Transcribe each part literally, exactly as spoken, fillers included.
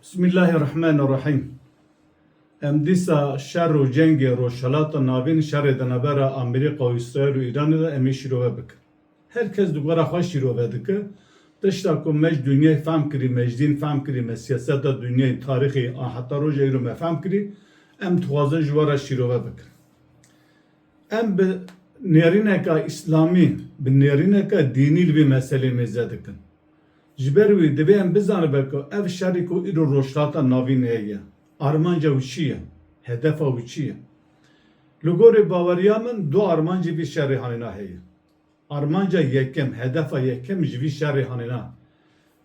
Bismillahirrahmanirrahim. Em dîsa şer û cengê Rojhilata Navîn, şerê di navbera Amerîka û Îsraîl û Îranê de em ê şîrove bikin. Her kes di gora xwe şîrove dike. Tişta ku me ji dinyayê fehm kirî, me ji dîn fehm kirî, me siyaseta dinyayê, tarîxê a heta roja îro me fehm kirî, em dixwazin ji we re şîrove bikin. Em bi nêrîneka îslamî, bi nêrîneka dînî li vê meselê mêze dikin. Ji ber wî divê em bizanibe ku ev şerî ku îro Rojhilata Navîn heye, armanca wî çi ye? Hedefa wî çi ye? Li gorî baweriya min du armancî vî şerê hanîna heye. Armanca yekem, hedefa yekem ji vî şerê hanîna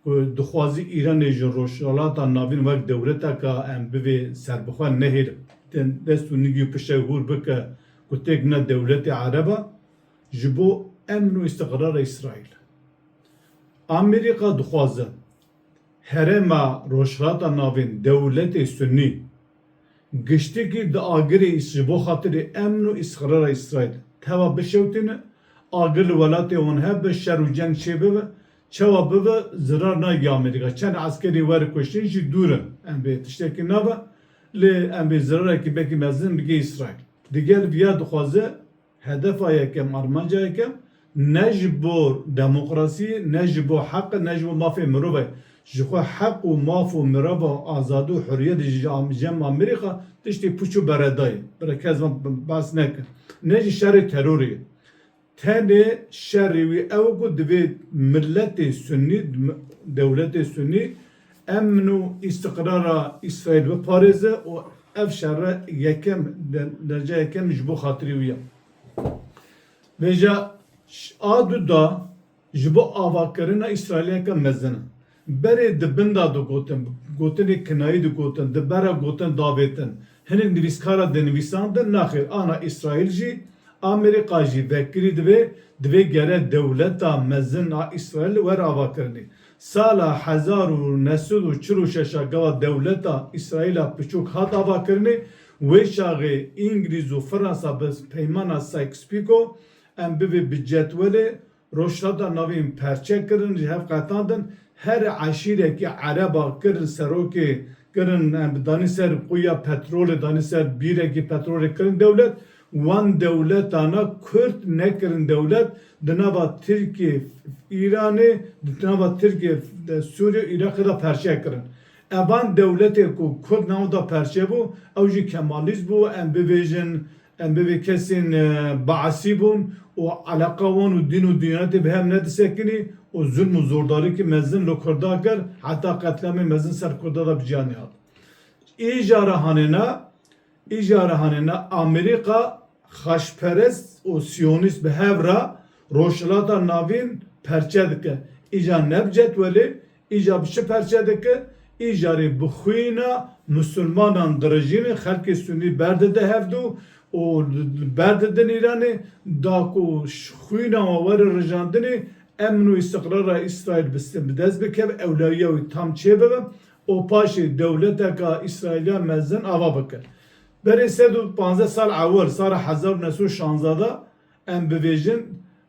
ku dixwazî Îranê ji Rojhilata Navîn wek dewleteka em bivê serbixwe nehêl, dest û nigî û pişek hûr bike ku têk ne dewletê Ereba ji bo emn û îstiqrara Îsraîl. Amerîka dixwaze herêma Rojhilata Navîn dewletê Sunnî giştikî di agirê îs-, ji bo xatirê emn û îstiqrara Îsraîl teva bişewtîne, agir li welatê wan hebe, şer û ceng çêbibe, çawa bibe zirar nayge Amerîka. Çend eskerî were kuştin jî dûr in. Em bê tiştekî nabe, lê em bê zirarekî belkî mezin bige Îsraîl. Digel viya dixwaze hedefa yekem, armanca yekem, ne ji bo demokrasiyê, ne ji bo heqê, ne ji bo mafê mirovê. Ji xwe heq û maf û mirova, azadî û huriyetê ji am-, cem Amerîka tiştê puç û beredayê. Bira kes van behs neke. Ne jî şerê terorê. Tenê şerê wî ew ku divê miletê Sunnî, dewletê Sunnî emn û îstiqrara Îsraîl biparêze û ev şerre yekem, de-, derece yekem ji bo xatirî wî ye. Vêca ş-, a du da ji bo avakirina Îsraîliyeke mezin e. Berê di bin de digotin, gotinê kinayî digotin, di bera gotin davêtin. Hinek nivîskara dinivîsandin, naxêr, ana Îsraîl jî, Amerîka jî vekirî divê, divê gere dewleta mezin a Îsraîl were avakirinê. Sala hezar û neh sed û çil û şeş a gava dewleta Îsraîla piçûk hat avakirinê, wê çaxê Îngilîz û Fransa bi peymana Sykes-Picot em bivê bi cetwelê Rojhilata Navîn perçe kirin, ji hev qetandin, her eşîrekî Ereba kirin serokê, kirin, em, danî ser quya petrolê, danî ser bîrekî petrolê kirin dewlet, wan dewletana Kurd nekirin dewlet, di nava Tirkiye, Îranê, di nava Tirkiye, Sûriye, Iraqê de perçe kirin. Evan dewletê ku Kurd nav da perçe bû, ew jî Kemalîst bû, em bivêjin, em bivê kesên, e, Baasî bûn û eleqa wan û dîn û diyanetê bi hev nedisekinî û zulm û zordarîkî mezin li Kurda kir, heta qetliamê mezin ser Kurda de bi ciyanê hat. Îja re hanêna, îja re hanêna Amerîka xaçperest û siyonîst bi hev re Rojhilata Navîn perçe dike. Îja ne bi cetwelê, îja bi çi perçe dike? Îjarê bi xwîna misilmanan dirijîne, xelkê sunî berdide hevdû û berdidin Îranê, da ku ş-, xwîna wan were rijandinê, emn û îstiqrara Îsraîl bi, bi dest bikeve, ewlewiya wî tam çêbibe û paşê dewleteka Îsraîliya mezin ava bike. Berê sed û panzdeh sal ewil, sala hezar û neh sed û şanzdeh de, em bivêjin,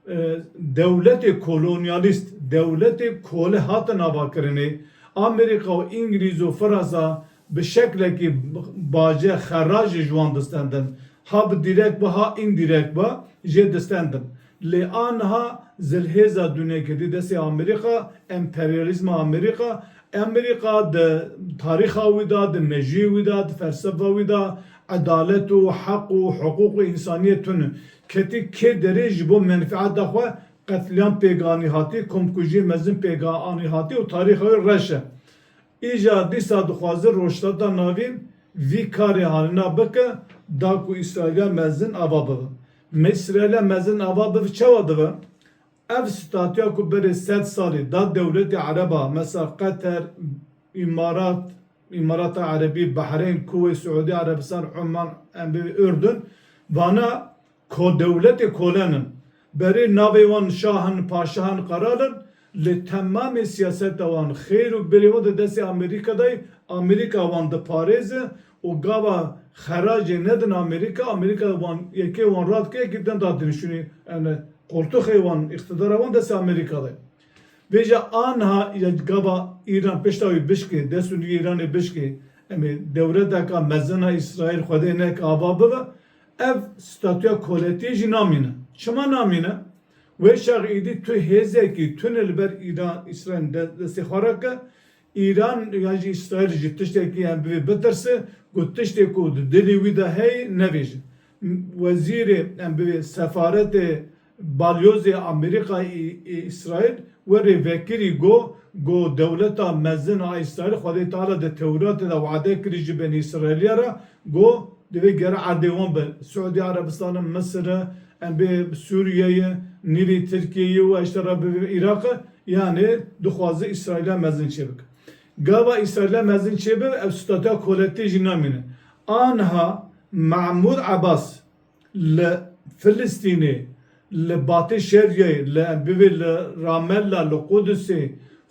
e, dewletê kolonyalîst, dewletê kole hatin avakirinê. Amerîka û Îngilîz û Fransa bi şeklekî bace xeracê ji wan distendin. Ha bi dîrek be, ha îndîrek be, jê distendin. Lê aniha zilhêza dinyayê ketî destê Amerîka, emperyalîzma Amerîka, Amerîka di tarîxa wî de, di mejiyê wî de, di felsefa wî de edalet û heq û hiqûq û însaniyet tune. Ketî kê derê ji bo menfeeta xwe qetlîam pêk anî hatî, komkujiyê mezin pêk anî hatî û tarîxa wî reş e. Îja dîsa dixwaze Rojhilata Navîn vî karê hanîna bike, da ku Îsraîliya mezin ava bibe. Me Îsraîliya mezin ava bibe çawa dibe? Ev statûya ku berê sed salî da dewletê Ereba, mesela Qeter, Îmarat, Îmarata Erebî, Behreyn, Kuweyt, Siûdî Erebistan, Oman, em bê Urdun, vana ko dewletê kolen in. Berê navê wan şah in, paşa in, qeral in, lê temamê siyaseta wan, xêr û birê wan di destê Amerîka de ye, Amerîka wan diparêze û gava xeracê nedin Amerîka, Amerîka wan yekê wan radike, yekî din da dinişûnê, yani, qoltuxê wan, îqtidara wan destê Amerîka de ye. Vêca anha ya gava Îran pişta wî bişkê, dest û nîvê Îranê bişkê, em ê dewleteka mezin a Îsraîl Xwedê neke ava bibe, ev statûya koletiyê jî namîne. Çima namîne? Wê çax êdî tu hêzekî tune li ber Îran, Îsraîl de-, destê xwe re ke, Îran yan jî Îsraîl jî tiştekî em bivê bitirse, ku tiştê ku di dilê wî de heye, nevêje. Wezîrê, em bivê sefaretê, balyozê Amerîka ê, ê Îsraîl werê vekirî got, got dewleta mezin a Îsraîl Xwedê Teala di Tewratê de wade kirî ji benî Îsraîliya re, got divê gere erdê wan be. Siûdî Erebistan e, Misir e, em bê Sûriye ye, nîvê Tirkiye ye û eşte re bivê Iraq e, yanê dixwaze Îsraîla mezin çêbike. Gava Îsraîla mezin çêbibe, ev statûya koletiyê jî namîne. Anha Mahmûd Ebas li Filistînê, li Batê Şeriyê, li, em bivê li Ramella, li Qudusê,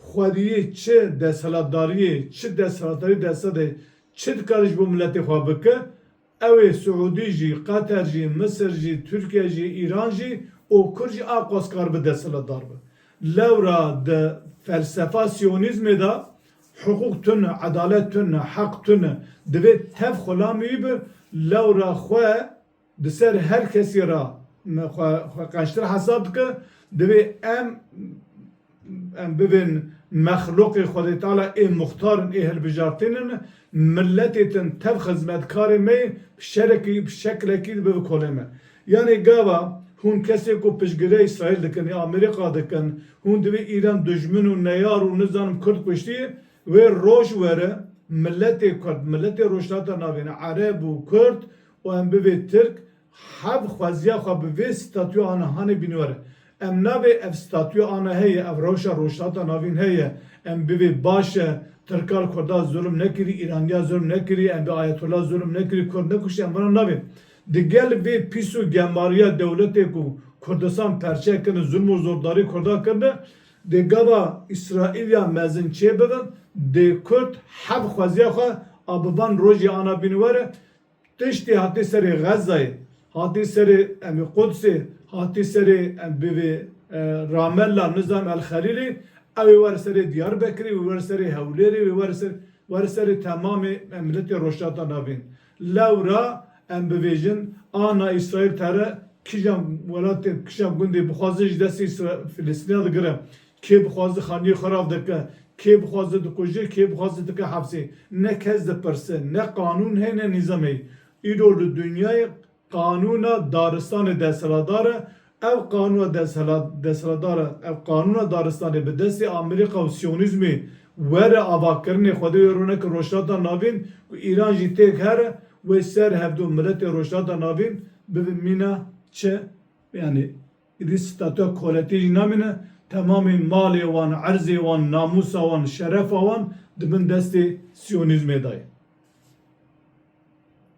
xwediyê çi desthilatdariyê, çi desthilatdarî desta de çi dikare ji bo miletê xwe bike, ew ê Siûdî jî, Qeter jî, Misir jî, Tirkiye jî, Îran jî û Kurd jî aqwas karibe desthilatdar be. Lewra di felsefa Siyonîzmê de hiqûq tune, edalet tune, heq tune. Divê tev xulamî wî bi, lewra xwe di ser her kesî re me xwe, xwe qençtir hesab dike. Divê em, em bivên mexlûqê Xwedê Teala ê muxtar in, ê hilbijartin in, miletê din tev xizmetkarê me yê, bi şerekî, bi şeklekî dibe bi kolê me. Yanê gava hûn kesê ku piştgirê Îsraîl dikin, ya Amerîka dikin, hûn divê Îran dijmin û neyar û nizanim Kurd kuştî, wê roj were, miletê Kurd, miletê Rojhilata Navîn, Ereb û Kurd û em bivê Tirk, hev xweziya xwe bi vê statûya ana hanê bînwere. Em nabê ev statûya ana heye, ev rewşa Rojhilata Navîn heye, em bivê baş e, Tirka li Kurda zulm nekirî, Îraniya zulm nekirî, em bi Ayetullah zulm nekirî, Kurd nekuştî, em vana nabê. Di gel vê pîs û gemariya dewletê ku Kurdistan perçe kirine, zulm û zordarî Kurda kirine, dê gava Îsraîl ya mezin çêbibin, dê Kurd hev xweziya xwe a bi van rojê ana bînwere, tiştê hatî serê Xezayê, hatî serê em ê Qudsê, hatî serê em bivê, e, Ramella, nizam El Xelîlê, ew ê were serê Diyarbekirê, wê were serê Hewlêrê, wê were ser, were serê temamê em miletê Rojhilata Navîn. Lewra em bivêjin, ana Îsraîl tere kîjan welatê, kîjan gundê bixwaze ji destê Îsra-, Filistîna digire. Kê bixwaze xaniyê xwe rav dike, kê bixwaze dikuje, kê bixwaze dike hepsê. Ne kes dipirse, ne qanûn heye, ne nîzam heye. Îro li dinyayê qanûna daristanê desthilatdar e. Ev qanûna desthilat-, desthilatdar e, ev qanûna daristanê bi destê Amerîka û Siyonîzmê were avakirinê Xwedê wê rûneke Rojhilata Navîn ku Îran jî têk here, wê ser hevdu miletê Rojhilata Navîn bibe mîna çi? Yanî, Îdî statûya koletiyê jî namîne, temamê malê wan, erzê wan, namûsa wan, şerefa wan di bin destê Siyonîzmê de ye.